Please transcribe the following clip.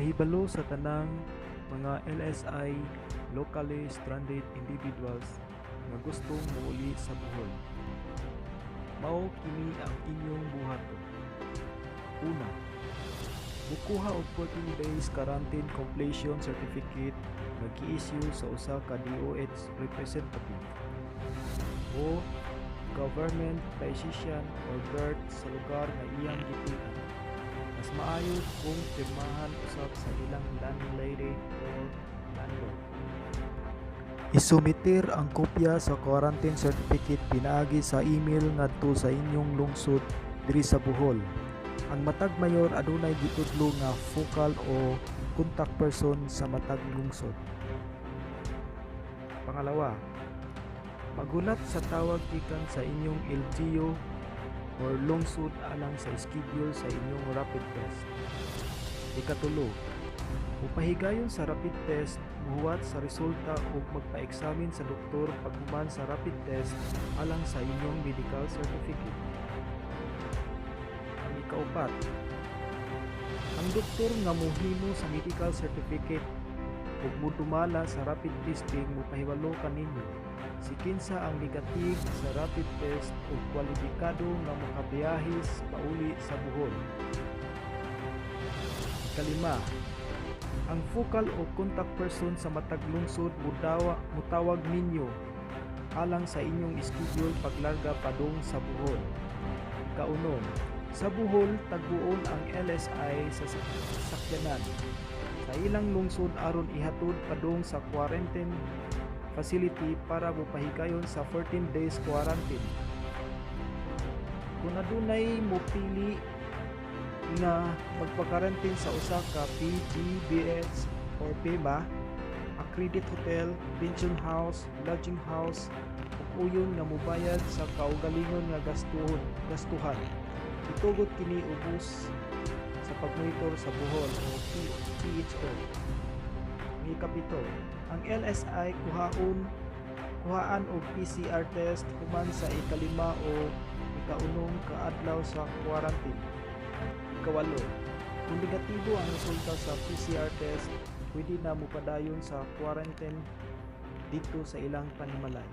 Pahibalo sa tanang mga LSI, locally stranded individuals, nga gustong mouli sa Bohol. Mao kini ang inyong buhaton. Una, mukuha og 14 days quarantine completion certificate nga gi-issue sa usa ka DOH representative o government physician or birth sa lugar nga iyang gipuy-an. Mas maayo kung pirmahan usab sa ilang landlady or landlord. Isumiter ang kopya sa quarantine certificate pinaagi sa email ngadto sa inyong lungsod diri sa Bohol. Ang matag mayor adunay gitudlo nga focal o contact person sa matag lungsod. Pangalawa, maghulat sa tawag gikan sa inyong LGU or lungsod alang sa schedule sa inyong rapid test. Ikatulo, mupahigayon sa rapid test, muhuwat sa resulta ug magpa-eksamin sa doktor paghuman sa rapid test alang sa inyong medical certificate. Ang ikaupat, ang doktor nga mohimo sa medical certificate ug modumala sa rapid testing mopahibalo kaninyo si kinsa ang negative sa rapid test ug kwalipikado nga makabiyahe pauli sa Bohol. Ikalima, ang focal o contact person sa matag lungsod mutawag ninyo alang sa inyong schedule paglarga padung sa Bohol. Ikaunom, sa Bohol, tagbuon ang LSI sa sakyanan sa ilang lungsod aron ihatod padung sa quarantine facility para mopahigayon sa 14 days quarantine. Kung adunay mopili nga magpa-quarantine sa usa ka PGBH or PEMA accredited hotel, pension house, lodging house ug uyon nga mobayad sa kaugalingon nga gastuhan. Itugot kini ubos sa pagmonitor sa Bohol o PHO. Ang ikapito, ang LSI kuhaan og PCR test human sa 5 o 6 ka adlaw sa quarantine. Ikawalo, kung negatibo ang resulta sa PCR test, pwede na mopadayon sa quarantine didto sa ilang panimalay.